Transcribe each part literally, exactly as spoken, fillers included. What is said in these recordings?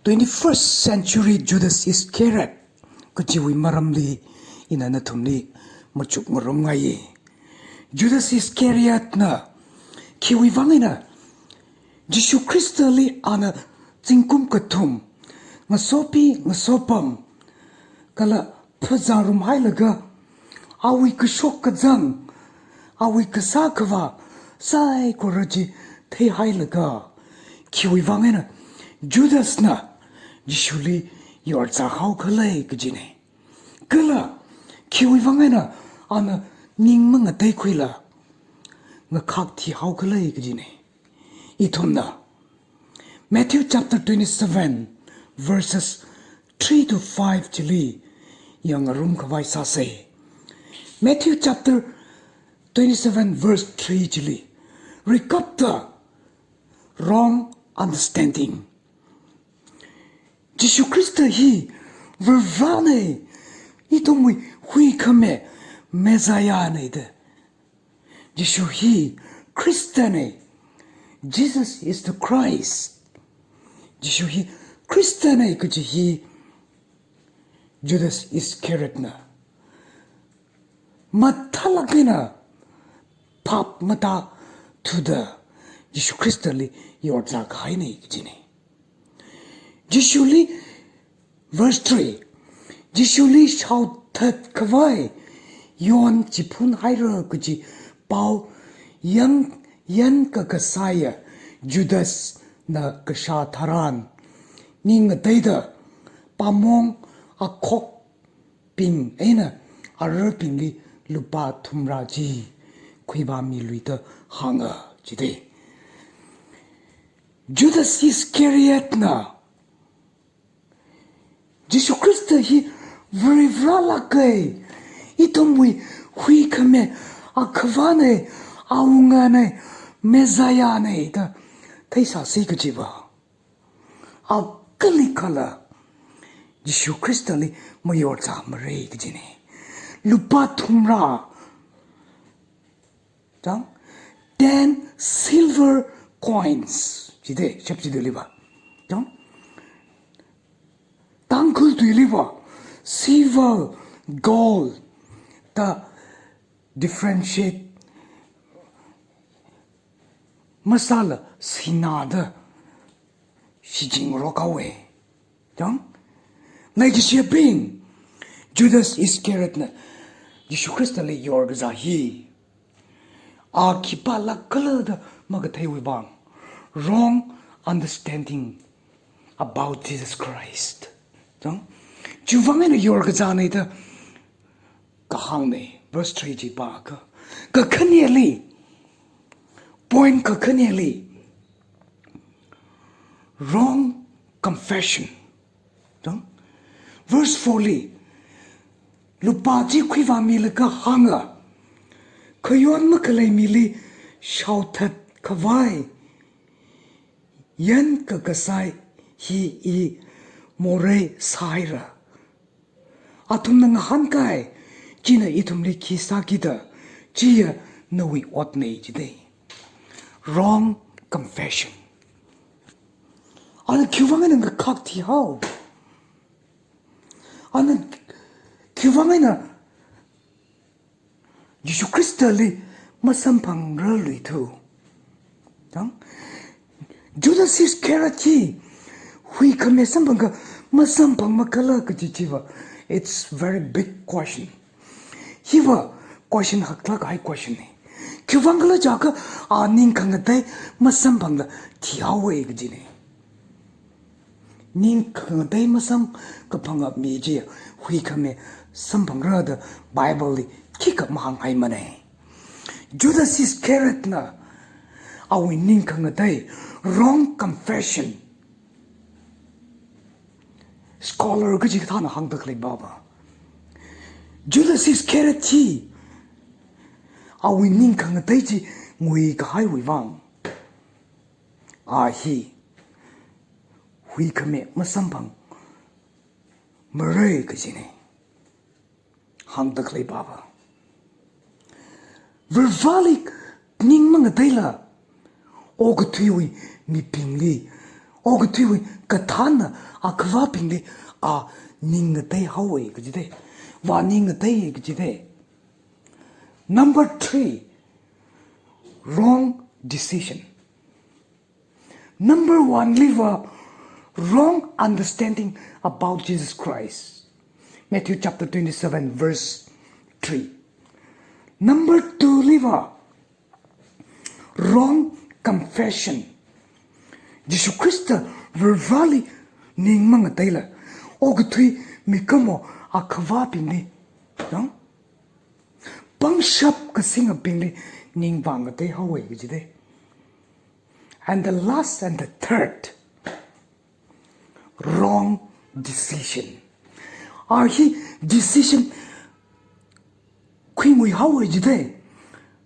twenty-first century Judas Iscariot kajiwui maramli ina nathumli machukngarumngai. Judas Iscariotna khiwui vang eina Jishu Khristali ana zingkum kathum ngasopi ngasopam kala phazārumhailaga, awui kashok kazang, awui kasā khavā saikora chi theihailaga, khiwui vang eina Judasna Jishuli yorzāhaokhala kajina. Kala khiwui vang eina ana ning mangateikhuila ngakhak thihaokhala kajina. Ithumna Matthew chapter twenty-seven, verses three to five chili yangngarum khavai sāsa. Matthew chapter twenty-seven, verse three chili, rikapta wrong understanding. Jishu Khrista hi Varivarana, ithumwui huikhami Messiahna da. Jishu hi Khristana. Jesus is the Christ. Jishu hi Khristana kaji hi Judas Iscariotna mathālāk eina phap matāthuda Jishu Khristali yorzākahaina kajina. Jishuli, verse three, Jishuli shaothat khavai yon chiphunhaira kaji pao yang, yankakasaiya Judasna kashā tharan, ning ngateida pamong akhokbing eina ararbingli lupā thumrā chi khuivāmiluida hānga jida. Judas Iscariotna Jishu Khrista hi Varivaralāka, ithumwui huikhami akhavāna, awungana, Messiahna da theisāsi kajiva, a kalikhala Jishu Khristali mayorzāmara kajina. Lupā thumrā, chang, ten silver coins jida, shap jida leiva, chang, Tangkhul tuiliva silver, gold da differentiate masāla sinada shichingrok haowa. Chang, leikashiyabing, Judas Iscariotna Jishu Khristali yorkazā hi a khipālākkhala da makatheiwui vang, wrong understanding about Jesus Christ. Chang, chiwui vang eina yorkazāna da kahāngna, verse three chi pākha. Kakhaneli, point kakhaneli, wrong confession. Chang, verse four li, lupā chi khuivāmilaga hānga, khayon makhalei mili shaothat khavai yankakasai hi i morei sāhaira. Athumna ngahānkai, china ithumli khi sāki da, chiya nawui otna jida. Wrong confession. Ana khiwui vang eina ngakhak thihao? Ana khiwui vang eina Jishu Khristali masamphangrarluithu? Chang, Judas Iscariot hi huikhami samphangkha masamphangmakhala kaji chiva, it's very big question. Hiva question haklāk kahai question na. Khiwui vang khala jiakha a ning khangatei masamphangla thihaowa kajina. Ning khangatei masamkaphanga mi chi huikhami samphangra da Bible li khikha mahānghaimana. Judas Iscariotna awui ning khangatei, wrong confession. Scholar kachikathāna hāngda khalei baba, Judas Iscariot hi awui ning khangatei chi nguikahaiwui vang, a hi huikhami masamphangmara kajina. Hāngda khalei baba, Varivarali ning mangateila okathuiwui mibingli okathuiwui kathānna akhavābingli a ning ngateihaowa kajida. Vā ning ngatei kajida. Number three, wrong decision. Number one liva, wrong understanding about Jesus Christ. Matthew chapter twenty-seven, verse three. Number two liva, wrong confession. Jishu Khrista Varivarāli ning mangateila, okathui mikumo akhavābingli, no? Pangshap kasingabingli ning vāngateihaowa kajida. And the last and the third, wrong decision. A hi decision khuinguihaowa jida.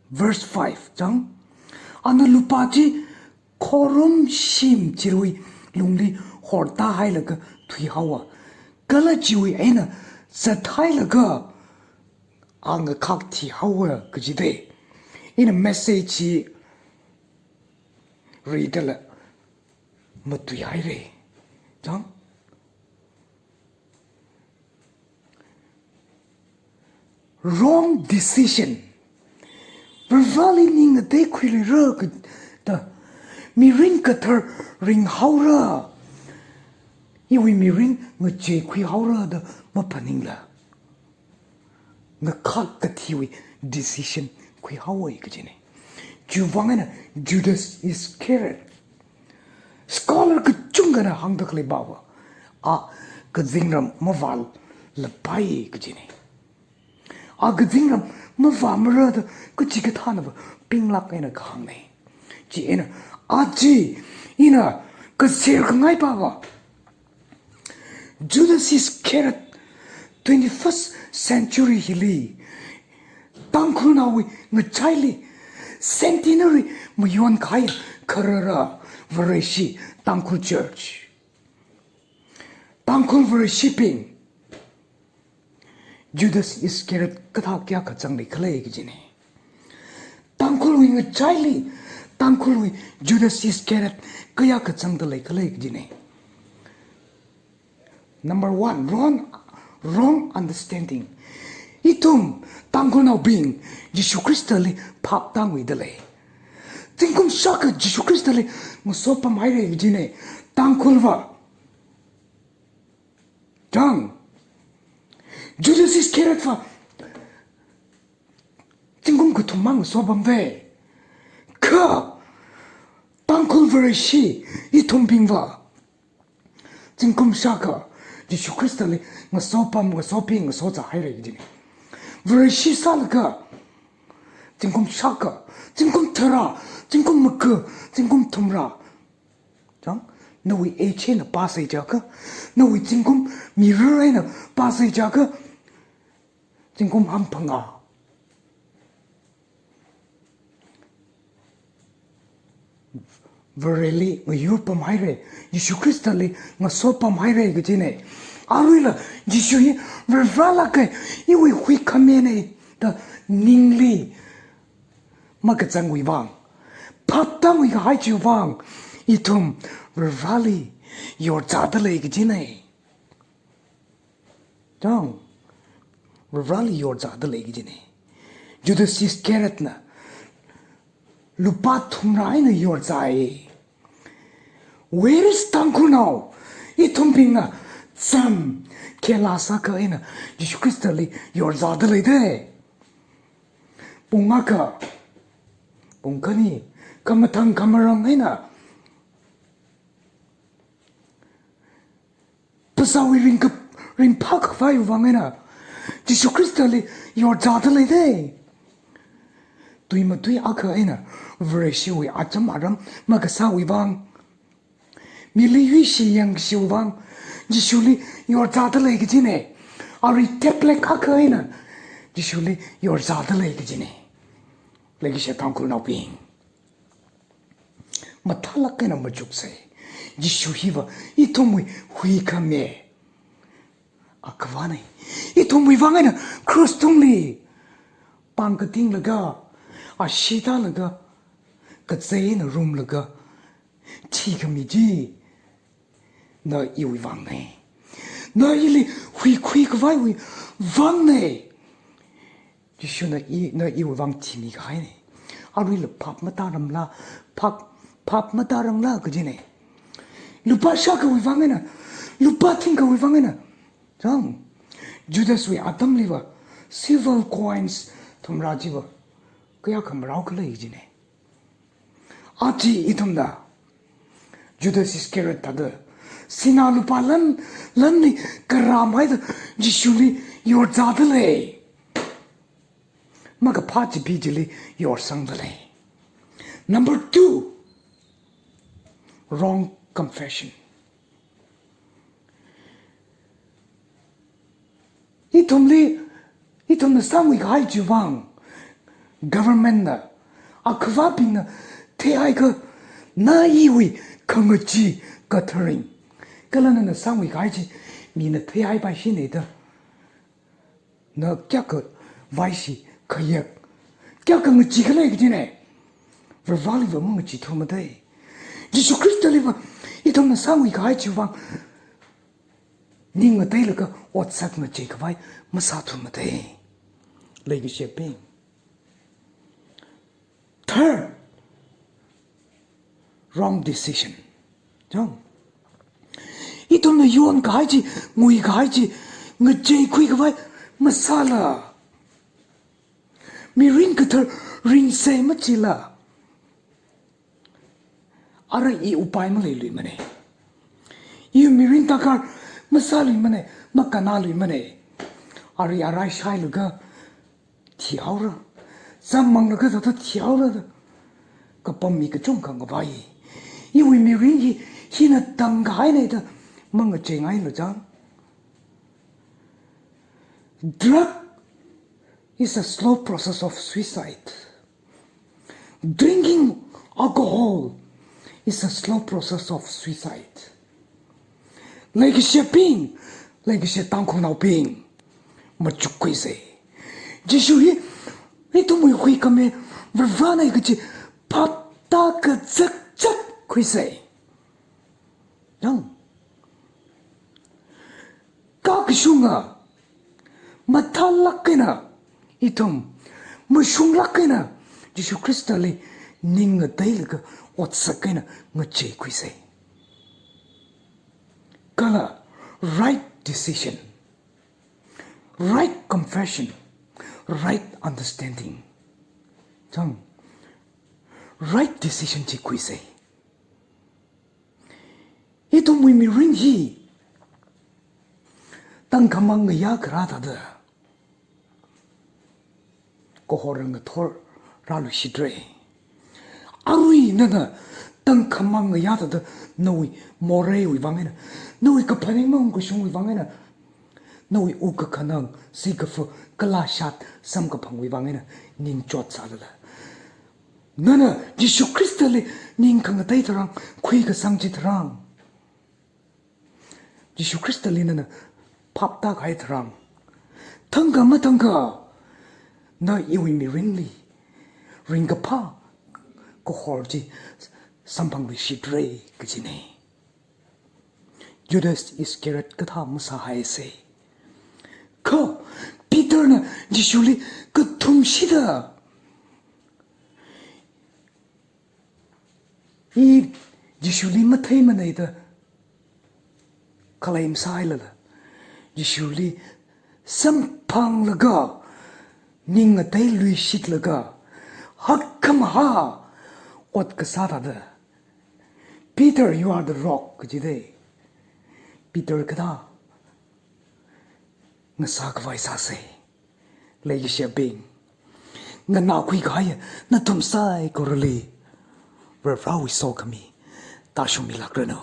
Verse five chang. Ana lupā chi khorumshim chiwui lungli hortāhailaga thuihaowa. Kala chiwui eina zathailaga a ngakhak thihaowa kajida. Ina message chi read la matuihaira. Chang? Wrong decision. Varivarāli ning ngateikhuiluira kajida. Mirin kathar ringhaora. Iwui mirin ngacheikhuihaora da maphaningla, ngakhak kathiwui decision khuihaowa kajina. Chiwuivang eina Judas Iscariot. Scholar kachungkhana hāngda khalei bava, a kazingram mavālapai kajina. A kazingram mavāmara da kachikathānava pinglāk eina kahāngna. Chieina, a chi, ina kaser khangai bava, Judas Iscariot, twenty-first century hili, Tangkhulnaowui ngachaili, centenary mayon kahai kharara Vareshi, Tangkhul Church. Tangkhul Vareshibing, Judas Iscariot kathā kayākha zangli khalei kajina. Tangkhulwui ngachaili, Tangkhulwui Judas Iscariot kayākha zangda lei khalei kajina. Number one, wrong, wrong understanding. Ithum Tangkhulnaobing Jishu Khristali phap tānguida lei. Zingkum shākha Jishu Khristali ngasopamhaira kajina. Tangkhulva. Chang. Judas Iscariotva zingkum kathum mang ngasopamda. Kha Tangkhul Vareshi ithumbingva zingkum shākha Jishu Khristali ngasopam, ngasopi, ngasozāhaira kajina. Vareshi sālaga zingkum shākha, zingkum tharā, zingkum maga, zingkum thumrā. Chang, nawui age eina pāsai jiakha, nawui zingkum mirar eina pāsai jiakha, zingkum hangphangā Vareli ngayurpamhaira, Jishu Khristali ngasopamhaira kajina. Aruila Jishu hi Varivarālāka, iwui huikhamiyana da ningli makazangwui vang, phap tāngui kahai chiwui vang, ithum Varivarāli yorzāda lei kajina. Chang, Varivarāli yorzāda lei kajina. Judas Iscariotna lupā thumrā eina yorzāi. Whereas Tangkhulnao ithumbingna zam khela sākha eina Jishu Khristali yorzāda leida. Pung akha, pung khani, khamathang khamarang eina phasāwui ringkap, ringphākhavai vang eina Jishu Khristali yorzāda leida. Tui matui akha eina Vareshiwui acham aram makasāwui vang, mili yuishi yangshiwui vang Jishuli yorzāda lei kajina. Ari teplek akha eina Jishuli yorzāda lei kajina. Leikashi Tangkhulnaobing, mathālāk eina machuksa. Jishu hiva ithumwui huikhami akhavāna. Ithumwui vang eina cross tungli pāng katinglaga, ashee tālaga, kazei eina rumlaga thikhami chi Na iwui vangna. Na ili huikhui khavaiwui vangna. Jishuna i, na iwui vang thimi kahaina. Aruila phap matāramla, phap, phap matāranla kajina. Lupā shākhawui vang eina, lupā thingkhawui vang eina. Chang, Judaswui atamliva, silver coins thumrā chiva kayākha marao khalei kajina. Aja ithumna Judas Iscariot thāda, sinā lupā lan, lanli kharāmhaida Jishuli yorzāda lei. Makaphā chipi chili yorsangda lei. Number two, wrong confession. Ithumli, ithumna sāngui kahai chiwui vang, government na, akhavābingna theihaikha, na iwui khangachee katharing. Kala nana sāngui kahai chi mina theihaipaishina da, na kayākha vaishi khayak, kayākha ngachee khalei kajina. Varivarāliva mangacheethumadei. Jishu Khristaliva ithumna sāngui kahai chiwui vang ning ngateilaga otsak ngachee khavai masāthumadei, leikashibing. Third, wrong decision. Chang, ithumna yon kahai chi, ngui kahai chi ngacheekhui khavai masāla, mirin kathar ringsei machila, ara i upai maleiluimana. I mirin darkar masāluimana, makannāluimana. Ari arai shailaga thihaora, zam manglaga thāda thihaora da kapam mi kachungkha ngavai. Iwui mirin hi, hina tamkahaina da mangacheengaila chang. Drug is a slow process of suicide. Drinking alcohol is a slow process of suicide. Leikashibing, leikashi Tangkhulnaobing, machukkhuisei. Jishu hi ithumwui huikhami Varivarāna kaji phap tākazakzakkhuisei. Yang, kakashunga, mathālāk eina ithum, mashunglāk eina Jishu Khristali ning ngateilaga otsak eina ngacheekhuisei. Kala right decision, right confession, right understanding. Chang, right decision chi khuisei. Ithumwui mirin hi tangkhamang ngayā kharā thāda kahor ngathor rāluishitra. Arui nana tangkhamang ngayā thāda nawui moreiwui vang eina, nawui kaphaning maungkashungwui vang eina, nawui wukkhanang, sikafa, kala shat samkaphangwui vang eina ning chotsālala, nana Jishu Khristali ning khangatei tharan, khuikasang chitharan, Jishu Khristali nana phap tākahai tharan, thangkha mathangkha na iwui mirinli ringkaphā kahor chi samphangluishitra kajina. Judas Iscariot kathā masāhaisei. Kha Peterna Jishuli kathumshida, i Jishuli matheimana da claim sāhailala, Jishuli samphanglaga, ning ngateiluishitlaga, hakkhamahā ot kasā thāda, "Peter, you are the rock," kajidei. Peter kathā ngasā khavai sāsei. Leikashibing, nganākhui kahai nathum saikorali Varivarāwui sokhami tāshungmilākranu.